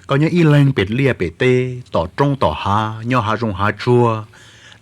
Koj nyob ib leeg pem liaj pem teb, tom roob tom hav, nyob hav zoov hav tsuag,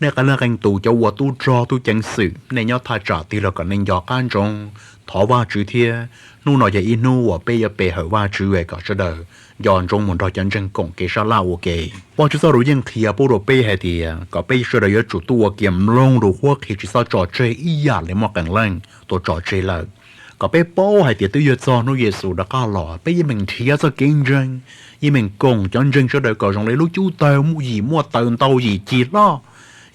nej qee leej qee tus cov ua tub rog tub ceev xwm, nej nyob thaj tsam twg los kom nej nco qab ntsoov thov Vajtswv thiab. Hnub no yog ib hnub uas peb yuav pe hawm Vajtswv kom sawv daws nco ntsoov mus nrog cov ntseeg koom kev sab laj ua ke. Vajtswv txoj lus yeej qhia pub rau peb hais tias kom peb sawv daws yuav tsum tuaj ua kiag mloog lus qhuab qhia, tsis txhob tso tseg ib yam li muaj qee leej tuaj tso tseg lawm. Kom peb paub hais tias twb yuav txog hnub Yexus rov qab los, peb yeej meem nrhiav txoj kev ntseeg, yeej meem koom cov ntseeg sawv daws kom zoo li lub cub tawg, yim muaj taws ntau yim cig hlob,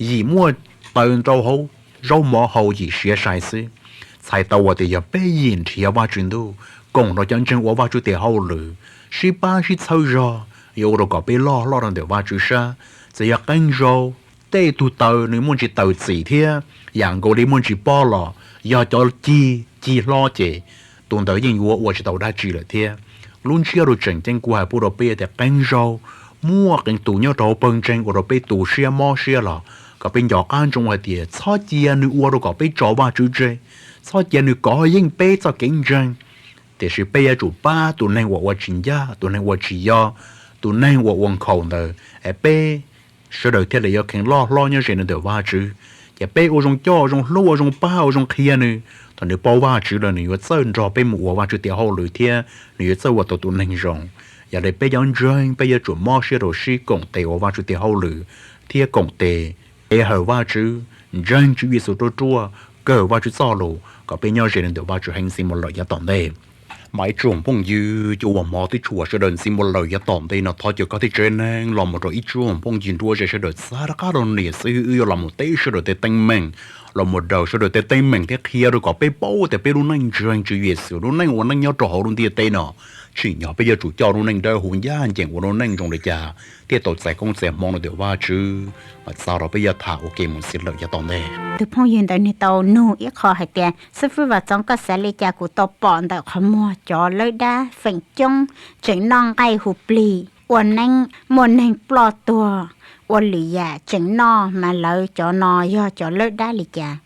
yim muaj taws rau hauv zaub mov haus yim siav sai xwb. Txhais tau ua tias yog peb yim nrhiav Vajtswv ntuj, koom rau cov ntseeg ua Vajtswv tes hauj lwm, sib pab sib txhawb zog, yuav ua rau kom peb loj hlob rau ntawm Vajtswv sab. Txawm yog qee zaus tej tug taws nws muaj ntsis taws txim thiab, yam nkaus li muaj ntsis pob los, yog cov cig cig hlob ces tus ntawd yeej yuav ua tsis tau dab tsi lawm thiab. Lub ntsiab lus tseem ceeb kuv hais pub rau peb tias qee zaus muaj qee tus nyob rau hauv pawg ntseeg ua rau peb tu siab mob siab los, kom peb nco qab ntsoov hais tias txhob cia nws ua rau kom peb tso Vajtswv tseg, txhob cia nws kov yeej peb txoj kev ntseeg. Tiam sis peb yuav tsum pab tus neeg uas ua tsis ncaj, tus neeg ua tsis yog, tus neeg uas ua nkhaus ntawd, es peb sawv daws thiaj li yuav kheev loj hlob nyob ze nws ntawm Vajtswv. Ces peb ua zoo coj, ua zoo hlub, ua zoo pab, ua zoo qhia nws, thaum nws paub Vajtswv lawm nws yuav txawj nrog peb mus ua Vajtswv tes hauj lwm thiab nws yuav txawj ua tau tus neeg zoo. Yog li peb cov ntseeg peb yuav tsum mob siab rau sib koom tes ua Vajtswv tes hauj lwm thiab koom tes pe hawm Vajtswv, ntseeg Tswv Yexus ruaj ruaj, kawm Vajtswv txoj lus kom peb nyob ze li ntawm Vajtswv heev ntxiv mus lawm yav tom ntej. Mas ib tsoom phooj ywg, cov uas hmov twb tshua sawv daws ntxiv mus lawm yav tom ntej no, thov caw koj thiab tsev neeg los mus rau ib tsoom phooj ywg nruab ze sawv daws txav rov qab rau niam xwb, wb yuav los mus teb sawv daws tej teeb meem, los mus daws sawv daws tej teeb meem thiab qhia rau kom peb paub tias peb lub neej ntseeg Tswv Yexus, lub neej ua neej nyob rau hauv lub ntiaj teb no, tsim nyog peb yuav tsum coj lub neej dawb huv ncaj ncees ua lub neej zoo li cas thiaj tau txais koob txais hmoov rau ntawm Vajtswv. Mas txav rau peb yuav tham ua ke mus ntxiv lawm yav tom ntej. Tus phooj ywg ntawd nws tau nug ib qho hais tias, xib fwb Vam Txoov, koj xav li cas? Kuv tau pom ntawm qhov muag cov lawb dab feem coob tseem noj nqaij hu plig, ua neeb muaj neeg ploj tuag, ua lwm yam tseem noj, mas lawv cov no yog cov lawb dab li cas,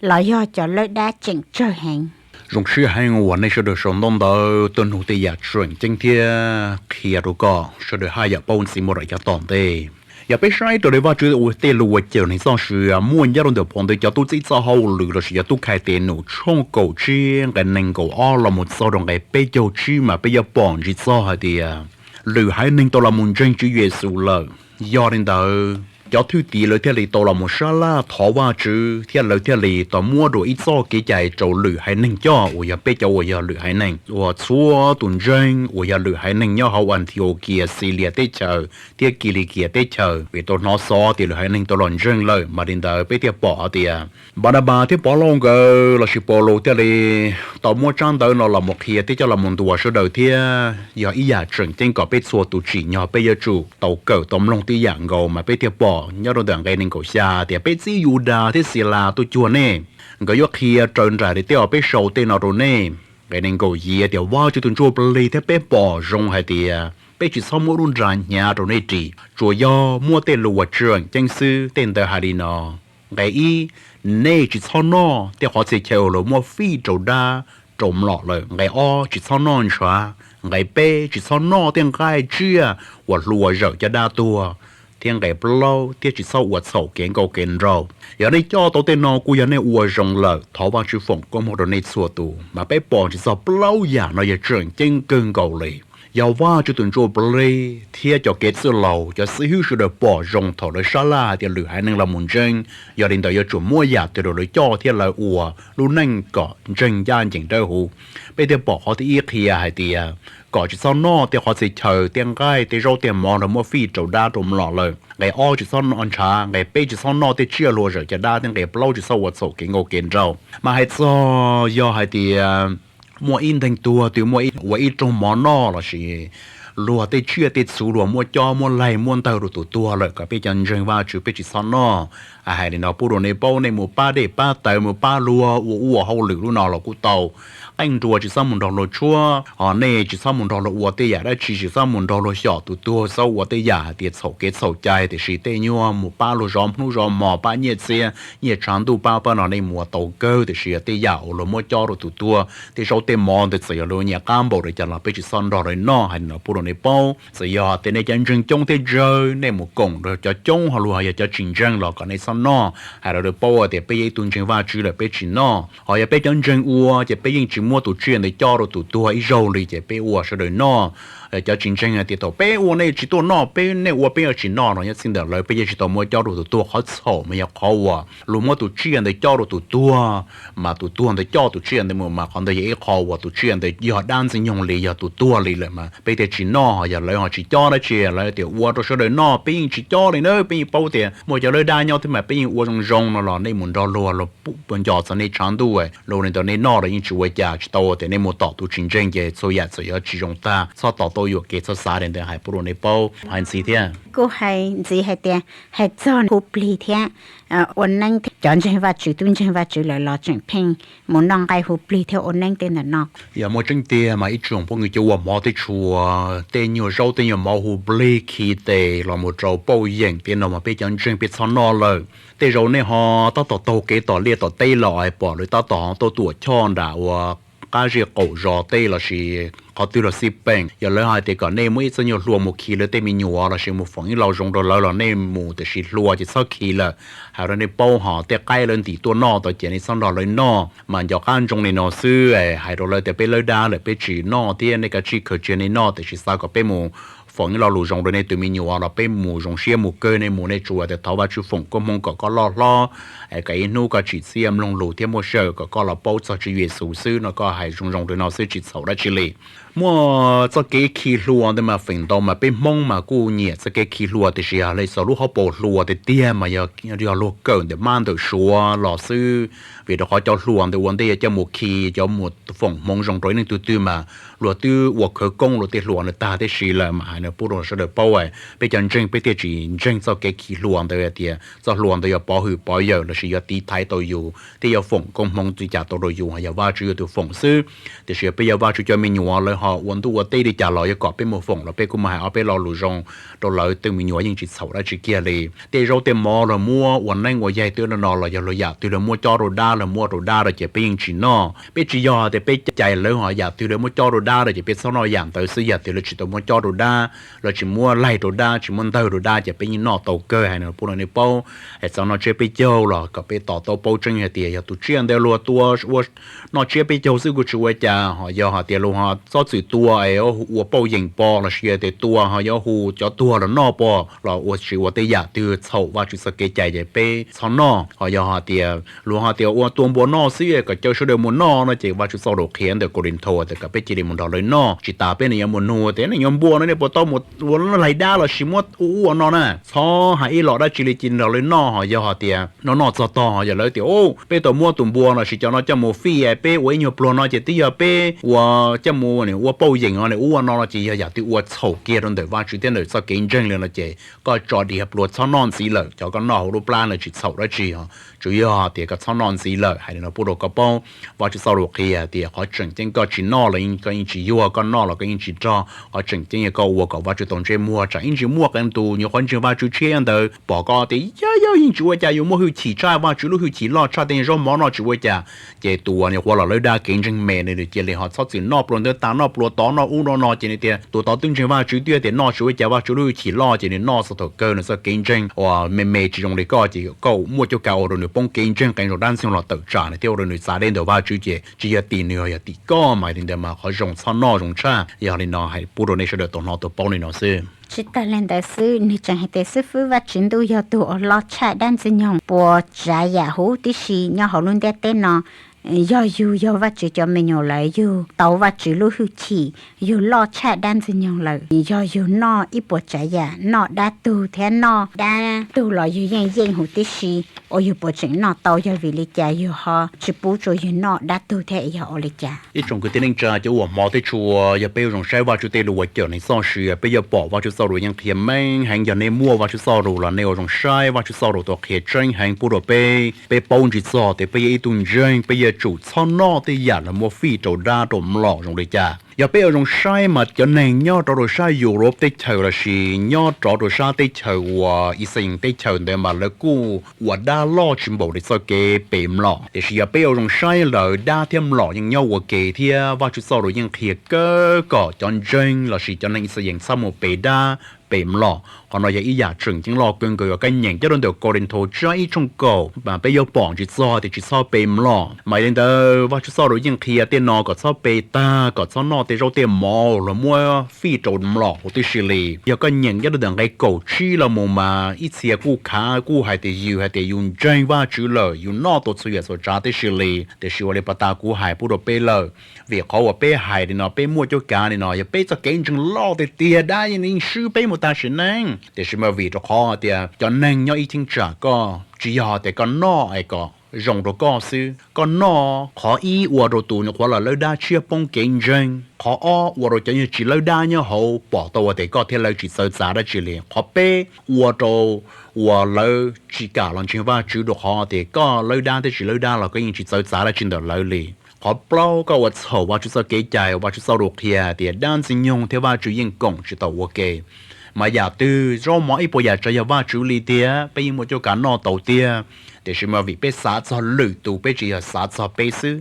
los yog cov lawb dab tseem tsawg heev? Zoo siab heev uas nej sawv daws sau ntaub ntawv tuaj nug tej yam tseem ceeb thiab qhia rau kom sawv daws haj yam paub ntxiv mus rau yav tom ntej. Yog peb saib raws li Vajtswv ua tej lus uas cawm neeg txoj sia muaj nyob rau ntawm phau ntawv Cov Tub Txib Txoj Hauj Lwm lossis Cov Tub Khai Tes Num tshooj kaum tsib nqe nees nkaum ob los mus txog rau nqe peb caug tsib mas peb yuav pom ntsis txog hais tias lwm haiv neeg tau los mus ntseeg Tswv Yexus lawm. Yog li ntawd cov thwj tim lawv thiaj li tau los mus sab laj thov Vajtswv thiab lawv thiaj li tau muab dua ib txoj kev cai rau lwm haiv neeg coj uas yog peb cov uas yog lwm haiv neeg, uas txhua tus ntseeg uas yog lwm haiv neeg nyob hauv Antiaus Kias, Xilias teb chaws thiab Kis Lis Kias teb chaws, vim tau hnov xov tias lwm haiv neeg tau los ntseeg lawm. Mas li ntawd peb thiaj pom hais tias Npas Nas Npas thiab Pov Lauj nkawd lossis Paulus thiaj li tau muab tsab ntawv no los mus qhia thiab coj los mus ntuas sawv daws thiab yog ib yam tseem ceeb kom peb txhua tus tsim nyog peb yuav tsum tau kawm tau mloog tib yam nkaus. Mas peb thiaj pom nyob rau ntawm nqe nees nkaum xya tias peb txib Yudas thiab Xilas tuaj cuag nej, nkawd yuav qhia raws nraim li tej uas peb sau tej no rau nej. Nqe nees nkaum yim tias Vajtswv tus Ntsuj Plig thiab peb pom zoo hais tias peb tsis txhob muab lub nra hnyav rau nej ris, tsuas yog muab tej lus uas tseem ceeb xwb. Tej ntawd hais li no: Nqe ib, nej tsis txhob noj tej qhov txhia chaw uas luag muab fij rau dab rau mlom lawm. Nqe ob, tsis txhob noj ntshav. Nqe peb, tsis txhob noj tej nqaij tsiaj uas hlua zawm caj dab tuag. Thiab nqe plaub, thiab tsis txhob ua txhaum kev nkauj kev nraug. Yog nej coj tau tej no kuj yog nej ua zoo lawm, thov Vajtswv foom koob hmoov rau nej txhua tus. Mas peb pom ntsis txog plaub yam no yog tseem ceeb kawg nkaus li. Yog Vajtswv tus Ntsuj Plig thiab cov kev txwj laus, cov xib hwb sawv daws pom zoo thaum lawv sab laj hais tias lwm haiv neeg los mus ntseeg, yog li ntawd yuav tsum muab yam twg rau lawv coj thiab lawv ua lub neej kom ntseeg ncaj ncees dawb huv. Peb thiaj pom qhov thib ib qhia hais tias kom tsis txhob noj tej qhov txhia chaw, tej nqaij, tej zaub, tej mov luag muab fij rau dab rau mlom lawm. Nqe ob, tsis txhob noj ntshav. Nqe peb, tsis txhob noj tej tsiaj hlua zawm caj dab. Thiab nqe plaub, tsis txhob ua txhaum kev nkauj kev nraug. Mas hais txog yog hais tias muaj ib nteeg tuag twg muaj ib, ua ib rooj mov noj lossis luag tej tsiaj tej txhuv luag muab cob muab laig muab ntawg rau tus tuag lawm, kom peb cov ntseeg Vajtswv peb tsis txhob noj. Hais li no pub rau nej paub, nej mus pab dej pab taws, mus pab luag ua ua hauj lwm lub no los kuj tau. Qeej nruas tsis txhob mus nrog luag tshuab, ho nej tsis txhob mus nrog luag ua tej yam dab tsi, tsis txhob mus nrog luag xyom tus tuag, txhob ua tej yam hais tias txhaum kev txhaum cai. Tiam sis tej nyuag mus pab luag zov hnub zov hmo, pab nyiaj txiag nyiaj tshav ntuj, pab pab no nej mus ua tau kawg. Tiam sis yog tej yam uas luag muab cob rau tus tuag, tej zaub tej mov ntawd txawm yog luag nyiam qab npaum li cas los peb tsis txhob nrog luag noj. Hais li no pub nej paub. Txawm yog tias nej cov ntseeg coob thiab tsawg, nej mus koom rau cov coob ho luag yog cov tsis ntseeg los kom nej txhob noj. Hais rau lawv paub tias peb yog ib tug ntseeg Vajtswv lawm peb tsis noj. Ho yog peb cov ntseeg ua ces peb yeej tsis muab tus tsiaj ntawd cob rau tus tuag ib zaug li ces peb ua sawv daws noj. Cov tsis ntseeg hais tias thaum peb ua nej tsis tuaj noj, peb nej ua peb yuav tsis noj no, nyob txij ntawm lawv peb yeej tsis tau muab cob rau tus tuag. Qhov txhaum mas yog qhov uas luag muab tus tsiaj ntawd cob rau tus tuag, mas tus tuag ntawd coj tus tsiaj ntawd mus, mas qhov ntawd yog ib qho uas tus tsiaj ntawd yog dab ntxwg nyoog li, yog tus tuag li lawm mas peb thiaj tsis noj. Ho yog lawv ho tsis cob dab tsi, lawv tias ua rau sawv daws noj, peb yeej tsis cob li na, peb yeej paub tias muaj cov lawv dab nyob thiab mas peb yeej ua zoo zoo no los nej mus nrog luag, luag nco txog nej tshav ntuj, luag li ntawd nej noj los yeej tsis ua cas, tsis tau tias nej mus tom tus tsis ntseeg ces txhua yam txawm yuav tsis zoo tag. Txhob tos tau yuam kev, txhob xav li ntawd, hais pub rau nej paub. Hais ntxiv thiab, kuj hais ntxiv hais tias hais txog hu plig thiab ua neeb thiab, cov ntseeg Vajtswv, tub ntseeg Vajtswv lawm los tseem pheej mus noj nqaij hu plig thiab ua neeb tej ntawm no. Yog muaj tseeb tiag mas ib tsoom phooj ywg cov uas hmov thiab tshua, tej nyuag zaub tej nyuag mov hu plig khi tes los mus rau pauj yeem tej no mas peb cov ntseeg peb txhob noj lawm. Tej zaum nej ho tab tom taug kev tom liaj tom teb los pom lawv tab tom tuaj tuam choj nram ua qab zej qaum zos tej lossis qhov twg los xij peem, yog lawv hais tias kom nej muab ib txoj nyuag hlua mus khi lawv tej me nyuam lossis mus foom ib lo zoov rau lawv los nej mus, tiam sis hlua ces txhob khi lawm. Hais rau nej paub, ho tej qaib lawv ntim tuaj noj tau ces nej txhob nrog lawv noj. Mas nco qab ntsoov li no xwb, hais rau lawv tias peb lawv dab lawm peb tsis noj thiab, nej kav tsij khaws tsiaj nej noj, tiam sis xav kom peb mus foom ib lo lus zoo rau nej tus me nyuam los peb mus zoo siab mus kawg, nej mus nej tsuas tias thov Vajtswv foom koob hmoov kom koj loj hlob, kom ib hnub koj tsim txiaj mloog lus thiab muaj sij hawm kom koj los paub txog Tswv Yexus xwb no, koj hais zoo zoo rau no xwb tsis txhaum dab tsi li. Muaj txoj kev khi hlua ntawd mas feem ntau mas peb Hmoob mas kuj nyiam txoj kev khi hlua, tiam sis yog li txog lub hauv paus hlua tiag tiag mas yog luag kawm ntawm mab ntawm suav los xwb, vim rau qhov cov hlua ntawd ua ntej yuav coj mus khi, coj mus foom hmoov zoo rau ib leej twg twg mas luag twb ua khawv koob luag tej hlua ntawd tag tib si lawm. Mas hais no pub rau sawv daws paub, peb cov ntseeg peb thiaj tsis ntseeg txoj kev khi hlua ntawd tias txoj hlua ntawd yuav pov hwm pov yawm lossis yuav tiv thaiv tau yus thiab yuav foom koob hmoov li cas tau rau yus, yog Vajtswv yog tus foom xwb. Tiam sis peb yog Vajtswv cov me nyuam, lawv ho ua ntuj ua teb li cas los yuav kom peb mus foom los peb kuj muaj hais ob peb lo lus zoo rau lawv tej me nyuam yeej tsis txhaum dab tsi kiag li. Tej zaub tej mov los muab ua neeb ua yaig twb no los yog luag yam twg lawv muab cob rau dab, lawv muab rau dab rau ces peb yeej tsis noj. Peb tsis yog tias peb cais lawv, ho yam twg lawv muab cob rau dab rau ces peb txhob noj yam ntawd xwb. Yam twg lawv tsis tau muab cob rau dab, lawv tsis muab laig rau dab, tsis muab ntawg rau dab ces peb yeej noj tau kawg. Hais no pub rau nej paub, hais txog noj tsiab peb caug los kom peb to taub paub tseeb hais tias yog tus tsiaj ntawd luag tua ua noj tsiab peb caug xwb kuj tsis ua cas, ho yog hais tias luag ho txhob txwm tua es ua pauj yeem pov lossis tias tua ho yuav hu cov tuag los noj pov los ua tsis ua tej yam twg txhaum Vajtswv txoj kev cai ces peb txhob noj. Ho yog hais tias luag hais tias ua tua npua noj xwb kom caw sawv daws mus noj no ces Vajtswv txoj lus qhia ntawm Kaulinthaus tias kom peb cia li mus nrog lawv noj. Tsis tas peb nws yuav mus nug tias nej yuav npua no nej puas tau mus ua laig dab lossis muab ua ua no na, txhob hais ib los dab tsi li, cia li nrog lawv noj. Ho yog hais tias noj noj txog tog ho yog lawv tias peb tau muab tus npua lossis cov no coj mus fij peb ua ib nyuag pluag no ces twb yog peb ua coj mus ua pauj yeem no ua ua no no ces yog yam twg ua txhaum kiag rau ntawm Vajtswv thiab ntawm txoj kev ntseeg li no ces koj tso diav pluas txhob noj ntxiv lawm. Cov koj noj hauv lub plab no tsis txhaum dab tsi, tsuas yog tias koj txhob noj ntxiv lawm. Hais li no pub rau koj paub, Vajtswv txoj lus qhia tias qhov tseem ceeb koj tsis noj los koj yeej tsis yuag, koj noj los koj yeej tsis rog. Qhov tseem ceeb yog koj ua kom Vajtswv tau ntsej muag, tsam ib ntsis muaj qee tus nyuam qhuav ntseeg Vajtswv tshiab ntawd pom koj tias yog yog yeej tsis ua cas, yuav muaj hwj chim tshaj Vajtswv lub hwj chim loj tshaj tej zaub mov no tsis ua cas, ces tus uas nyuam qhuav los lawb dab kev ntseeg me nws cia li ho txhob txwm noj pluas ntawd tas, noj pluas tod noj ub noj no ces nws tias tus tod twb ntseeg Vajtswv twb tias noj tsis ua cas, Vajtswv lub hwj chim loj ces nws noj txog thaum kawg nws txoj kev ntseeg uas me me tsis zoo li koj ces koj muaj cuab kav ua rau nws poob kev ntseeg, qee zaug dab ntxwg los tawm tsam nws thiab ua rau nws txav deb ntawm Vajtswv ces tsis yog tim nws, yog tim koj. Mas li ntawd mas qhov zoo txhob noj zoo tshaj. Yog li no hais pub rau nej sawv daws tau hnov tau paub li no xwb. Tsis tag li ntawd xwb, nws tseem hais tias xib fwb Vajtswv ntuj yog tus uas loj tshaj dab ntxwg nyoog puas tsav yam huv tib si nyob hauv lub ntiaj teb no. Yog yus yog Vajtswv cov me nyuam lawm, yus tau Vajtswv lub hwj chim, yus loj tshaj dab ntxwg nyoog lawm. Yog yus noj ib puas tsav yam, noj dab tug thiab noj dab tug los yus yeej yeej huv tib si. Ua yus puas tseem noj tau, yog vim li cas yus ho tsis pub rau yus noj dab tug thiab yog ua li cas? Ib tsoom kwv tij neej tsa cov uas hmov thiab tshua, yog peb ua zoo saib Vajtswv tej lus uas cawm neeg txoj sia, peb yuav pom Vajtswv txoj lus yeej qhia meej heev. Yog nej muaj Vajtswv txoj lus los nej ua zoo saib Vajtswv txoj lus tau qhia tseeb heev pub rau peb. Peb paub ntsis txog tias peb yog ib tug ntseeg, peb yuav tsum txhob noj tej yam los muab fij rau dab rau mlom zoo li cas. Yog peb ua zoo saib mas cov neeg nyob rau rau sab Europe teb chaws lossis nyob rau rau sab teb chaws uas Ixayees teb chaws ntawd mas lawv kuj ua dab loj tsis npaum li txoj kev pe mlom. Tiam sis yog peb ua zoo saib lawv dab thiab mlom yeej nyob ua ke thiab Vajtswv txoj lus yeej qhia kawg kom cov ntseeg lossis cov neeg Ixayees txhob mus pe dab pe mlom. Qhov no yog ib yam tseem ceeb loj kawg nkaus uas koj nyeem coj rau ntawm Kauleethaus tsab ib tshooj kaum mas peb yuav pom ntsis txog tias tsis txhob pe mlom. Mas yog li ntawd Vajtswv txoj lus yeej qhia tej no kom txhob pe tag, kom txhob noj tej zaub tej mov los muab fij rau mlom huv tib si li. Yog koj nyeem coj rau ntawm nqe kaum tsib los mus mas ib txhia kuj khav kuj hais tias yus hais tias yus ntseeg Vajtswv lawm, yus noj tau txhua yam txhua tsav tib si li. Tiam sis ua li pas tas kuv hais pub rau peb lawm, vim qhov uas peb hais li no peb muaj cuab kav li no yog peb txoj kev ntseeg loj tiag tiag dab yeej swb peb mus tas sim neej. Tiam sis mas vim rau qhov tias cov neeg nyob ib cheeb tsam koj tsis yog tias koj noj es kom zoo rau koj xwb. Koj noj qhov ib ua rau tus nyuam qhuav los lawb dab tshiab poob kev ntseeg. Qhov ob ua rau cov tsis lawb dab nyob hauv pom tau ua tias koj thiab lawv tsis txawv txav dab tsi li. Qhov peb ua rau uas lawv tsis kam los ntseeg Vajtswv rau qhov tias koj lawb dab thiab tsis lawb dab los koj yeej tsis txawv txav dab tsi ntawm lawv li. Qhov plaub koj ua txhaum Vajtswv txoj kev cai, Vajtswv txoj lus qhia tias dab ntxwg nyoog thiab Vajtswv yeej koom tsis tau ua ke. Mas yam twg zaub mov ib puas yam tsav yog Vajtswv li tiag peb yeej muaj cuab kav noj tau tiag. Tiam sis mas vim peb xav txog lwm tus peb tsis yog xav txog peb xwb.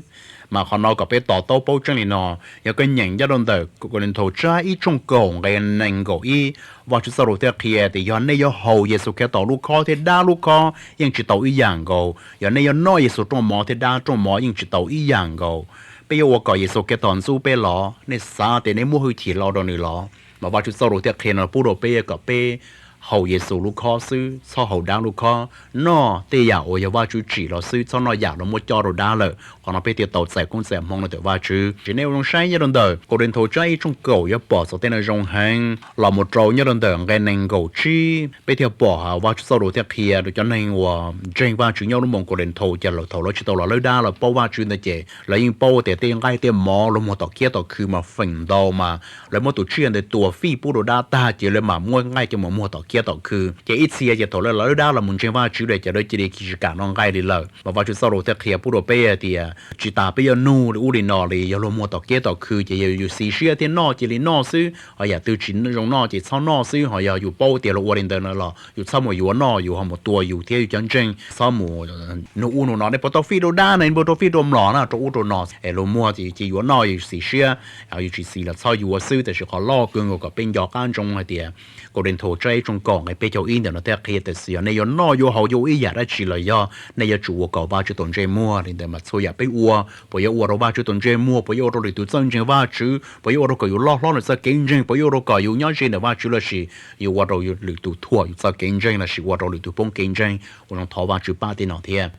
Mas qhov no kom peb to taub paub tseeb li no. Yog koj nyeem nyob rau ntawm Kauleethaus tsab ib tshooj kaum nqe nees nkaum ib, Vajtswv txoj lus thiaj qhia tias yog nej yuav haus Yexus Khetos lub khob thiab dab lub khob yeej tsis tau ib yam nkaus. Yog nej yuav noj Yexus rooj mov thiab dab rooj mov yeej tsis tau ib yam nkaus. Peb yuav ua kom Yexus Khetos ntxub peb los? Nej xav tias nej muaj hwj chim los rau nws los? Mas Vajtswv txoj lus thiaj qhia no pub rau peb kom peb haus Yexus lub khob xwb, txhob haus dab lub khob. Noj tej yam uas yog Vajtswv tsim los xwb, txhob noj yam los muab coj rau dab lawm. Qhov no peb thiaj tau txais koob txais hmoov los ntawm Vajtswv. Ces nej ua zoo saib nyob rau ntawm Kauleethaus tsab ib tshooj kaum yuav pom txog tej no zoo heev los mus rau nyob rau ntawm nqe nees nkaum tsib peb thiaj pom Vajtswv txoj lus thiaj qhia rau cov neeg uas ntseeg Vajtswv nyob lub moos Kauleethaus ces lawv thaum lawv tsis tau los lawb dab los paub Vajtswv ntawd ces lawv yeej paub tias tej nqaij tej mov luag muag tom kiab tom khw mas feem ntau mas lawv muab tus tsiaj ntawd tua fij pub rau dab tag ces lawv mam muab nqaij coj mus muag tom kiab tom khw. Ces ib txhia ces thaum lawv los lawb dab los mus ntseeg Vajtswv lawm ces lawv cia li tsis kam noj nqaij li lawm. Mas Vajtswv txoj lus thiaj qhia pub rau peb tias tsis tas peb yuav nug li ub li no li, yog luag muag tom kiab tom khw ces yog yus xis siab thiab noj cia li noj xwb, ho yam twg tsis zoo noj ces txhob noj xwb. Ho yog yus paub tias luag ua li ntawd no los yus txhob mus yuav noj, yus ho mus tua yus thiab yus cov ntseeg. Txhob mus nug ub nug no, nej puas tau fij rau dab ne, nej puas tau fij rau mlom na, rau ub rau no es luag muag ces yuav noj yus xis siab, yus tsis xis los txhob yuav xwb. Tiam sis qhov loj kawg nkaus kom peb nco qab ntsoov hais tias Kauleethaus tsab ib tshooj kaum nqe peb caug ib ntawm no thiaj qhia tias yog nej yuav noj yuav haus yuav ua ib yam dab tsi los yog nej yuav tsum ua kom Vajtswv tau ntsej muag li ntawd. Mas txhua yam peb ua, puas yuav ua rau Vajtswv tau ntsej muag, puas yuav ua rau lwm tus txawj ntseeg Vajtswv, puas yuav ua rau kom yus loj hlob nws txoj kev ntseeg, puas yuav ua rau kom yus nyob ze ntawm Vajtswv lossis yus ua rau lwm tus thuam yus txoj kev ntseeg lossis ua rau lwm tus poob kev ntseeg. Ua zoo thov Vajtswv pab tej no thiab.